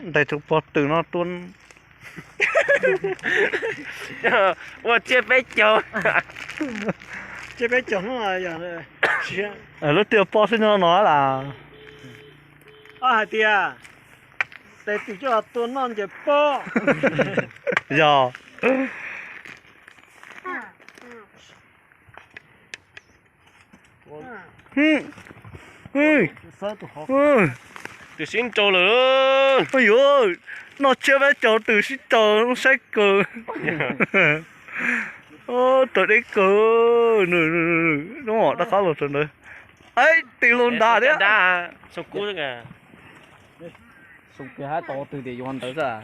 Ntais tus pog twm no tua. Ua tsiab peb caug. Tsiab peb caug hnub. Lub twg poj xwb no no las. Hais tias tes twm coj tua noj nce pob. Yog. Twm sib nraus lawm. Yuav noj tsiab peb caug twm sib nraus saib kawg. Raws deb kawg. Nws rov qab los rau ntawd. Ib tis lus nrad thiab. Xoo kub xwb. Xoo kub hab tau twg tias yuav ntawd xwb.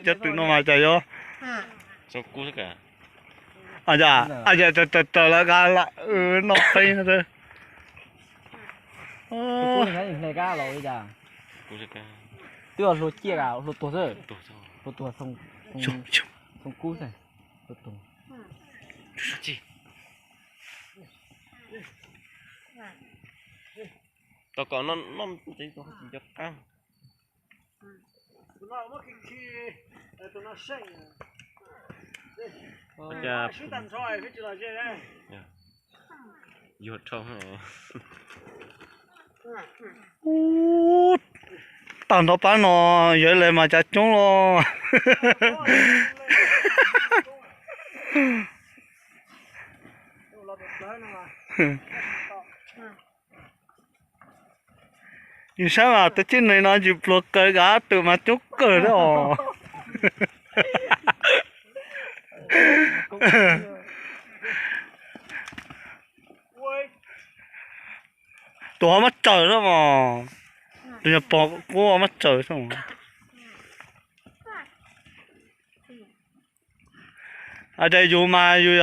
Cov twm no mas cas yuav. Xoo kub xwb. Yog, raws raws lawv nqa lam noj qeeb no. Hle kab los li cas? Twb ua hlua ciaj, hlua tuag xwb. Hlua tuag, xoo kub xwb. Hlua tuag. Tos kom noj noj ntsev tau cov qab. Ub, tag nrho pab no yog ib leeg mas cas coob los. Yus saib mas tus tsib neeg no ntsis pluag kawg, kav twm mas coob kawg thiab os. Tus ho muab tsaws xwb mas, tus nyuag pog kuv muab tsaws xwb. Hais tias yus mas yus